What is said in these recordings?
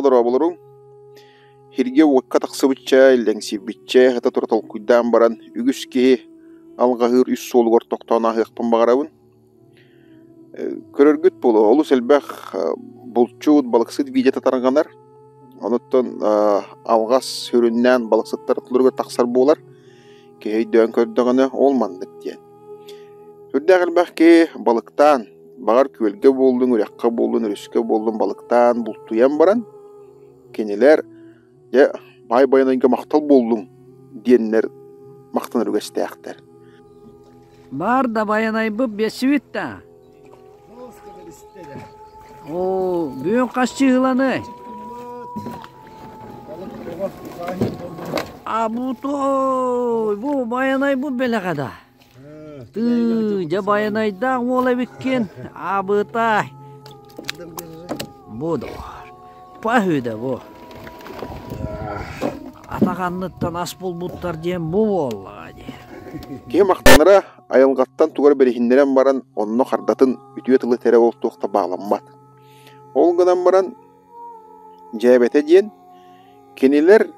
Барыга дорооболоруҥ! Сиргэ-уокка тахсыбычча, иллэҥсийбиччэ, сыта-тура толкуйдаан баран, үгүс киһи алҕаһыыр үс суолугар тохтоон ааһыахпын баҕарабын. Көрөргүт буолуо, олус элбэх булчут, балыксыт видеота тарҕанар. Онуттан алҕас сүрүннээн балыксыттар ортолоругар тахсар буолар. Киһи өйдөөн көрдөҕүнэ, ол маннык диэн. Сүрдээх элбэх киһи балыктаан, баҕар күөлгэ буоллун, үрэххэ буоллун, өрүскэ буоллун балыктаан, бултуйан баран, кинилэр дьэ баай байанайга махтал буоллуҥ диэннэр махтанар үгэстээхтэр. Баар да байанайбыт биэссибит да. Оо, бүгүн хас чыһыланый? Абутой, бу байанай бу бэлэҕэ да. Тыы, дьэ байанайдаах уол эбиккин, абытай. Бу доҕор, паһы да бу. Атах анныттан ас булбуттар диэн бу буоллаҕа дии. Киһи махтанара айылҕаттан тугу эрэ бэриһиннэрэн баран, онно хардатын үтүө тылы этэрэ ол туох да бааламмат. Ол гынан баран, дьээбэтэ диэн, кинилэр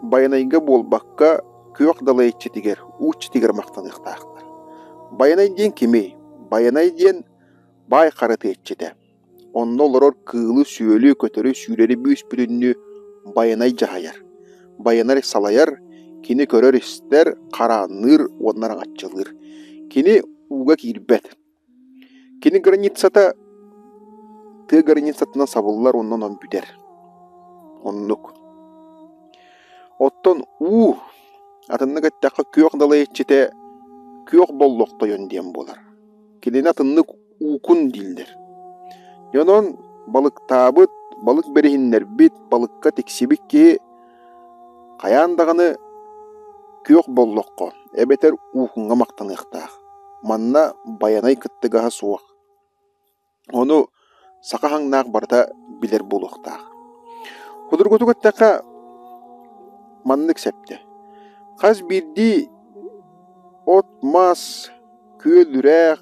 Байанайга буолбакка, күөх далай иччитигэр, уу иччитигэр махтаныахтаахтар. Байанай диэн кимий? Байанай диэн баай хара тыа иччитэ. Онно олорор кыылы-сүөлү, көтөрү-сүүрэри бүүс-бүтүннүү Байанай дьаһайар, Байанай салайар, кини көрөр-истэр, хараанныыр уонна араҥаччылыыр. Кини ууга киирбэт. Кини границата тыа границатынан сабыллар уонна онон бүтэр. Оннук. Оттон уу, атыннык эттэххэ, күөх далай иччитэ күөх боллох тойон диэн буолар. Кинини атыннык уукун дииллэр. Дьэ онон балыктаабыт, балык бэриһиннэрбит, балыкка тиксибит киһи хайаан даҕаны күөх боллоххо эбэтэр уукуҥҥа махтаныахтаах. Манна Байанай кыттыгаһа суох. Ону саха хаҥнаах барыта билэр буолуохтаах. Судургутук эттэххэ, маннык сэптэ. Хас биирдии от-мас, күөл үрэх,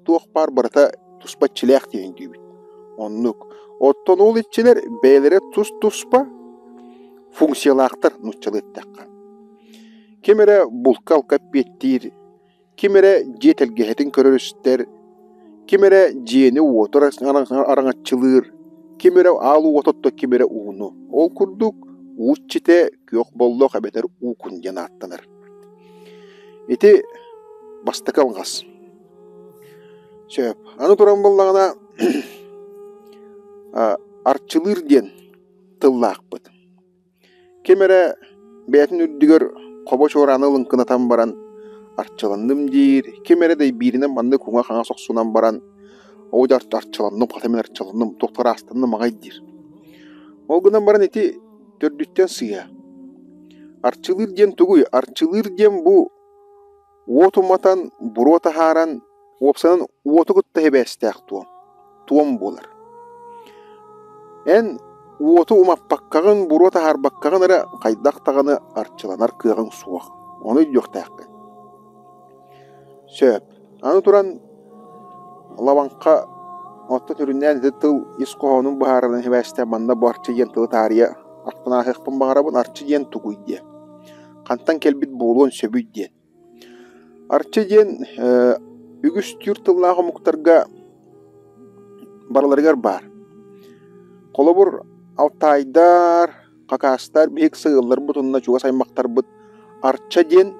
туох баар барыта туспа иччилээх диэн өйдүүбүт. Оннук. Оттон ол иччилэр бэйэлэрэ тус-туспа функциялаахтар нууччалыы эттэххэ. Ким эрэ булка-алка эппиэттиир, ким эрэ дьиэ тэлгэһэтин көрөр-истэр, ким эрэ дьиэни-уоту араҥаччылыыр, ким эрэ аал уоту отто, ким эрэ ууну. Ол курдук уу иччитэ күөх боллох эбэтэр уукун диэн ааттанар. Ити бастакы алҕас. Сөп. Аны туран буоллаҕына арчылыыр диэн тыллаахпыт. Ким эрэ бэйэтин үрдүгэр хобо чуорааны лыҥкынатан баран арчыланным диир, ким эрэ дэйбииринэн маннык уҥа-хаҥас охсунан баран оо дьэ арчыланным, хата мин арчыланным, туох ыраастанным аҕай диир. Ол гынан баран ити төрдүттэн сыыһа. Арчылыыр диэн тугуй? Арчылыыр диэн бу уот уматан, буруо таһааран, уопсайынан уоту кытта сибээстээх туом, туом буолар. Эн уоту умаппаккаҕын, буруо таһаарбаккаҕын эрэ хайдах даҕаны арчыланар кыаҕыҥ суох. Ону өйдүөхтээххин. Сөп. Аны туран, лабаҥха оттон сүрүннээн ити тыл ис хоһоонун быһаарарын сибээстээн манна бу арчы диэн тылы таарыйа ахтан ааһыахпын баҕарабын. Арчы диэн тугуй диэн. Хантан кэлбит буолуон сөбүй диэн. Арчы диэн үгүс түүр тыллаах омуктарга барыларыгар баар. Холобур, алтаайдар, Хакастар биһик сыһыалларбыт уонна чугас аймахтарбыт Арча диэн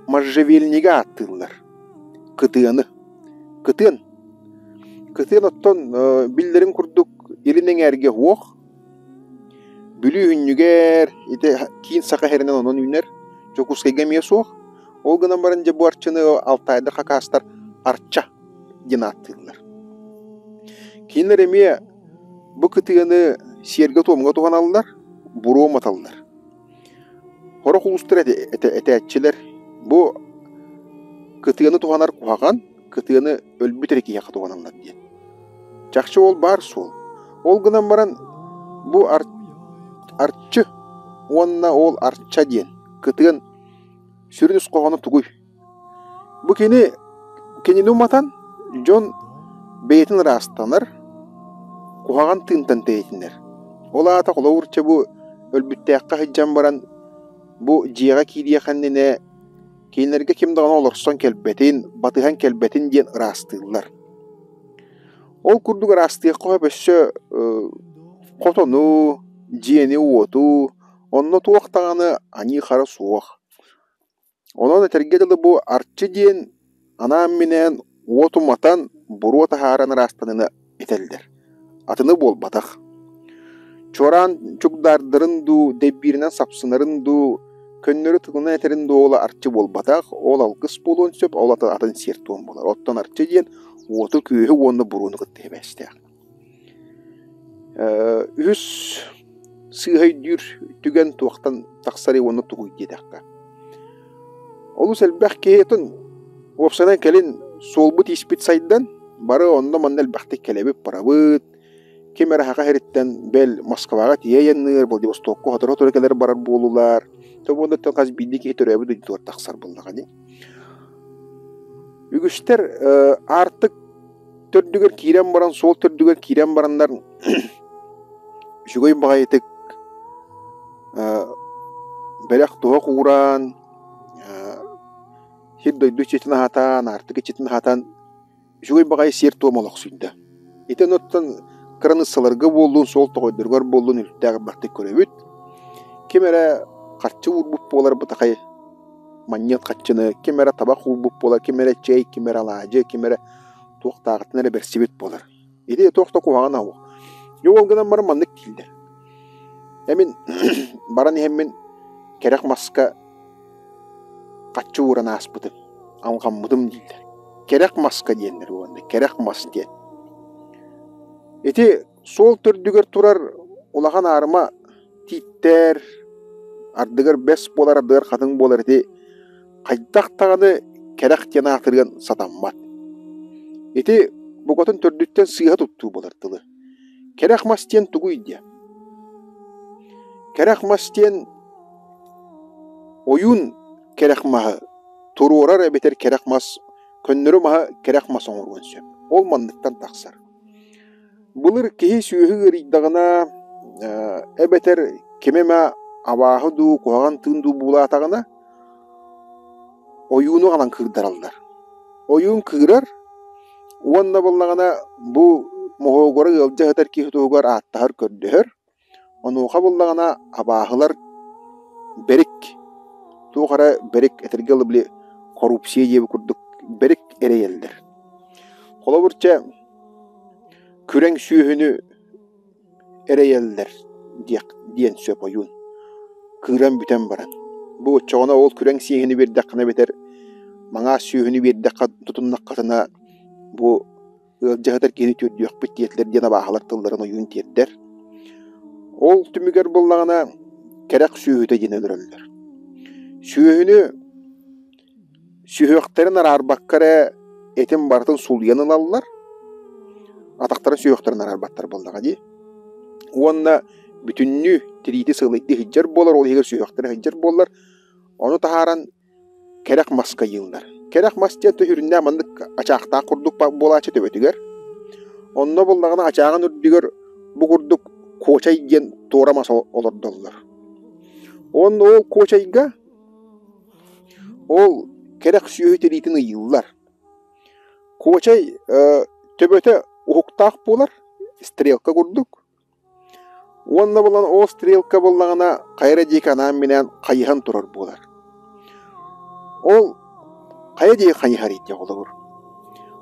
можжевельниги ааттыыллар. Кытыаны. Кытыан. Кытыан оттон биллэрин курдук илин эҥээргэ уох, Бүлүү үһүнньүгэр, ити киин Саха сиринэн онон үүнэр, Дьокуускайга эмиэ суох. Ол гынан баран дьэ бу арчыны алтайдар хакастар Арча диэн ааттыыллар. Кинилэр эмиэ Бу кытыаны сиэргэ-туомҥа туһаналлар, буруо уматаллар. Сорох улуустар этээччилэр бу кытыаны туһанар куһаҕан, кытыаны өлбүт эрэ киһиэхэ туһаналлар диэн. Чахчы ол баар суол. Ол гынан баран бу арчы уонна ол арча диэн кытыан сүрүн ис хоһооно тугуй? Бу кини кинини уматан, дьон бэйэтин ыраастанар. куһаҕан тыынтан тэйитинэр. Ол аата холобур чэ бу өлбүттээххэ сылдьан баран бу дьиэҕэ киириэх иннинэ кинилэргэ ким даҕаны олорсон кэлбэтин, батыһан кэлбэтин диэн ыраастыыллар. Ол курдук ыраастыахха сөп өссө хотону, дьиэни-уоту, онно туох даҕаны аньыы-хара суох. Онон этэргэ дылы бу Арчы диэн анаан-минээн уот уматан, буруо таһааран ыраастаныыны этэллэр, атыны буолбатах. Чуораан чугдаардарын дуу, дэйбииринэн сапсынарын дуу, көннөрү тылынан этэрин дуу ол арчы буолбатах, ол алгыс буолуон сөп, ол атын сиэр-туом буолар. Оттон арчы диэн уоту-күөһү уонна буруону кытта сибээстээх. Үһүс сыыһа өйдүүр түгэн туохтан тахсарый уонна тугуй диэтэххэ. Олус элбэх киһи атын уопсайынан кэлин суолбут-ииспит сайдан, бары онно-манна элбэхтик кэлэбит-барабыт, ким эрэ Саха сириттэн бэл Москваҕа тиийэ айанныыр, Владивостокка сотору-сотору кэлэр барар буоллулар. Тобуонуттан хас биирдии киһи төрөөбүт дойдутугар тахсар буоллаҕа дии. Үгүстэр аартык төрдүгэр киирэн баран, суол төрдүгэр киирэн бараннар үчүгэй баҕайытык бэлэх-туһах уураан, сир-дойду иччитин аһатан, аартык иччитин аһатан үчүгэй баҕайы сиэр-туом олохсуйда. Ити онуттан кыраныыссаларга буоллун, суол тоҕойдоругар буоллун үлтээх элбэхтик көрөбүт. Ким эрэ харчы уурбут буолар бытахай манньыат харчыны, ким эрэ табах уурбут буолар, ким эрэ чэй, ким эрэ алаадьы, ким эрэ туохтааҕыттан эрэ бэрсибит буолар. Ити туох да куһаҕана суох. Дьэ ол гынан баран маннык дииллэр. Эмин баран иһэммин кэрэх маска хаччы ууран ааспытым, алҕаммытым дииллэр. Кэрэх маска диэннэр уонна кэрэх мас диэн. Ити суол төрдүгэр турар улахан аарыма тииттэр, ардыгар бэс буолар, ардыгар хатыҥ буолар ити хайдах даҕаны кэрэх диэн аатырыан сатаммат. Ити букатын төрдүттэн сыыһа туттуу буолар тылы. Кэрэх мас диэн тугуй диэ? Кэрэх мас диэн ойуун кэрэх маһы туруорар эбэтэр кэрэх мас көннөрү маһы кэрэх мас оҥоруон сөп. Ол манныктан тахсар. Былыр киһи сүөһү ыарыйдаҕына эбэтэр кими эмэ абааһы дуу, куһаҕан тыын дуу буулаатаҕына, ойууну аҕалан кыырдараллар. Ойуун кыырар уонна буоллаҕына бу моһуогура ыалдьа сытар киһи туһугар ааттаһар-көрдөһөр. Онуоха буоллаҕына абааһылар бэрик, туох эрэ бэрик этэргэ дылы били коррупция диэбит курдук бэрик эрэйэллэр. Холобур чэ күрэҥ сүөһүнү эрэйэллэр диэх диэн сөп ойуун кыыран бүтэн баран. Бу оччоҕуна ол күрэҥ сүөһүнү биэрдэххинэ эбэтэр маҥаас сүөһүнү биэрдэххэ тутуннаххытына бу ыалдьаһытар киһини түөрдүөхпүт диэтилэр диэн абааһылар тылларын ойуун тиэрдэр. Ол түмүгэр буоллаҕына кэрэх сүөһүтэ диэн өлөрөллөр. Сүөһүнү сүһүөхтэрин араарбакка эрэ этин барытын сулуйан ылаллар, атахтарын сүһүөхтэрин араарбаттар буоллаҕа дии. Уонна бүтүннүү тириити сылыйдыы сылдьар буолар, ол иһигэр сүһүөхтэрэ сылдьар буоллар, ону таһааран кэрэх маска ыйыыллар. Кэрэх мас диэн сүрүннээн маннык ачаахтаах курдук буолааччы төбөтүгэр. Онно буоллаҕына ачааҕын үрдүгэр бу курдук куочай диэн туора мас олордоллор. Уонна ол куочайга ол кэрэх сүөһү тириитин ыйыыллар. Куочай төбөтө уһуктаах буолар, стрелка курдук. Уонна булан ол стрелка буоллаҕына хайа эрэ диэки анаан-минээн хайыһан турар буолар. Ол хайа диэки хайыһарый диэх холобур.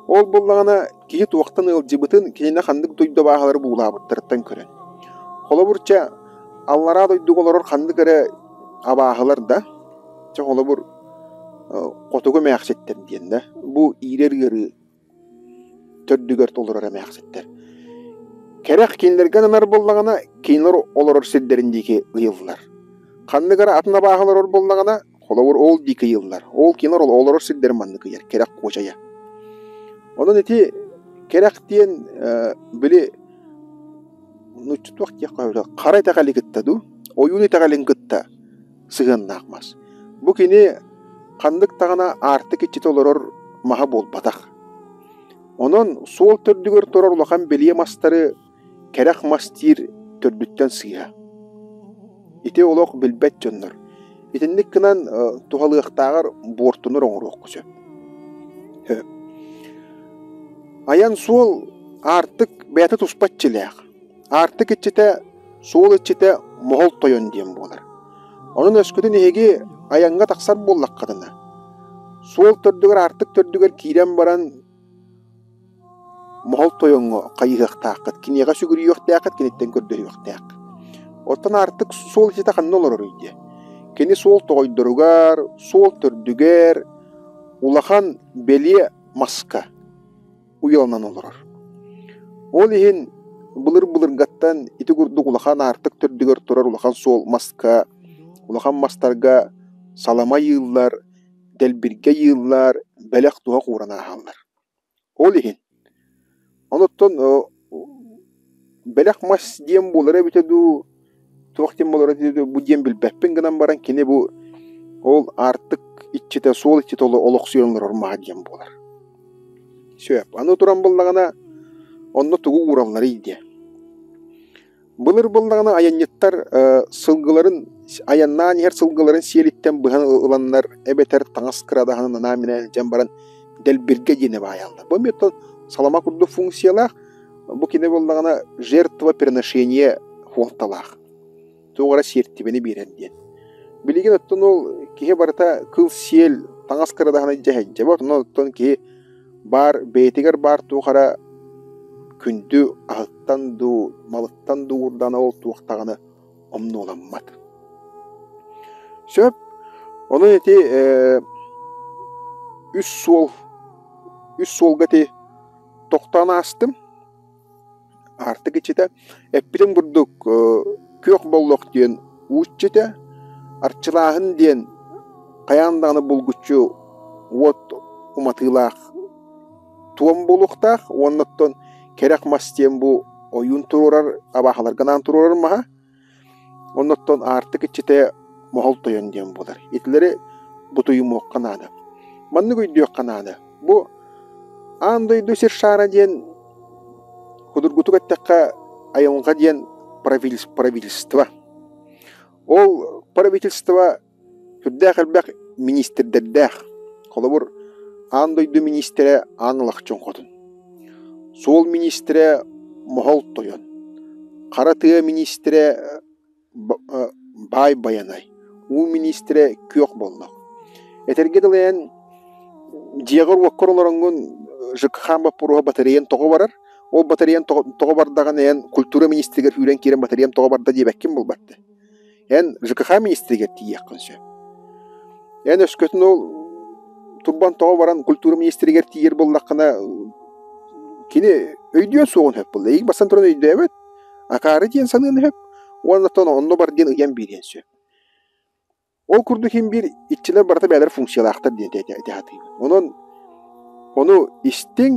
Ол буоллаҕына киһи туохтан ыалдьыбытын, кинини ханнык дойду абааһылары буулаабыттарыттан көрөн. Холобур, чэ, аллараа дойдуга олорор ханнык эрэ абааһылар да, чэ холобур, хотугу эмээхситтэр диэн да, бу иирэр ыарыы төрдүгэр толорор эмээхситтэр. Кэрэх кинилэргэ ананар буоллаҕына, кинилэр олорор сирдэрин диэки ыйыллар. Ханнык эрэ атын абааһы олорор буоллаҕына, холобур, ол диэки ыйыллар. Ол кинилэр олорор сирдэрин маннык ыйар, кэрэх куочайа. Онон ити кэрэх диэн били нуучча туох диэххэ сөбүй, хара итэҕэли кытта дуу, ойуун итэҕэлин кытта сыһыаннаах мас. Бу кини ханнык даҕаны аартык иччитэ олорор маһа буолбатах. Онон суол төрдүгэр турар улахан бэлиэ мастары кэрэх мас диир төрдүттэн сыыһа. Ити олох билбэт дьоннор. Итинник гынан туһалыахтааҕар буортунур оҥоруохха сөп. Айан суол аартык бэйэтэ туспа иччилээх. Аартык иччитэ, суол иччитэ Моһол Тойон диэн буолар. Онон өскөтүн эһиги айаҥҥа тахсар буоллаххытына, суол төрдүгэр аартык төрдүгэр киирэн баран Моһол Тойоҥҥо хайыһыахтааххыт, киниэхэ сүгүрүйүөхтээххит, киниттэн көрдөһүөхтээххит. Оттон аартык суол иччитэ ханна олороруй диэ? Кини суол тоҕойдоругар, суол төрдүгэр, улахан бэлиэ маска уйаланан олорор. Ол иһин былыр-былыргаттан ити курдук улахан аартык төрдүгэр турар улахан суол маска, улахан мастарга салама ыйыыллар, дэлбиргэ ыйыыллар, бэлэх-туһах ууран ааһаллар. Ол иһин онуттан бэлэх мас диэн буолара эбитэ дуу, туох диэн буолара эбитэ дуу, бу диэн билбэппин гынан баран кини бу ол аартык иччитэ, суол иччитэ олохсуйан олорор маһа диэн буолар. Сөп. Аны туран буллаҕына онно тугу ууралларый диэ. Былыр буоллаҕына айанньыттар сылгыларын айаннаан иһэр сылгыларын сиэлиттэн быһан ыланнар эбэтэр таҥас кырадаһынын анаан-минээн илдьэн баран дэлбиргэ диэни баайаллар. Бу эмиэ оттон салама курдук функциялаах, бу кини буоллаҕына жертвоприношение суолталаах. Туох эрэ сиэртибэни биэрэр диэн. Билигин оттон ол киһи барыта кыл-сиэл, таҥас кырадаһына илдьэ сылдьыбат, онон оттон киһи баар бэйэтигэр баар туох эрэ күндү аһыттан дуу, малыттан дуу уурдаҕына ол туох даҕаны омнуоламмат. Сөп. Онон ити үс суол үс суолга ити тохтоон аастым. Аартык иччитэ эппитим курдук күөх боллох диэн уу иччитэ, арчылааһын диэн хайаан даҕаны булгуччу уот уматыылаах туом буолуохтаах уонна оттон кэрэх мас диэн бу ойуун туруорар абааһыларга анаан туруорар маһа. Онно оттон аартык иччитэ Моһол Тойон диэн буолар. Итилэри бутуйумуохха наада. Маннык өйдүөххэ наада. Бу аан дойду сир шара диэн Судургутук эттэххэ, айылҕа диэн правительство. Ол правительство сүрдээх элбэх миниистирдэрдээх. Холобур, аан дойду миниистирэ Аан Алахчын Хотун, суол миниистирэ Моһол Тойон, хара тыа миниистирэ Баай Байанай, уу миниистирэ Күөх Боллох. Этэргэ дылы эн дьиэҕэр-уоккар олороҥҥун ЖКХ боппуруоһа батареян тоҕо барар, ол батареян тоҕо бардаҕына эн культура министригэр үүрэн киирэн батареям тоҕо барда диэбэккин буолбатта. Эн ЖКХ министригэр тиийиэххин сөп. Эн өскөтүн ол турбан тоҕо баран культура министригэр тиийэр буоллаххына кини өйдүөн суоҕун сөп буолла. Эйигин бастан туран өйдөөбөт, акаары диэн саныан сөп уонна оттон онно бар диэн ыйан биэриэн сөп. Ол курдук иһин биир иччилэр барыта бэйэлэрэ функциялаахтар диэн этэ сатыыбын. Онон ону истиҥ,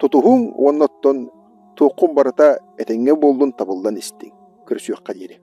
тутуһуҥ уонна оттон туоххун барыта этэҥҥэ буоллун, табыллан истиҥ. Көрсүөххэ диэри.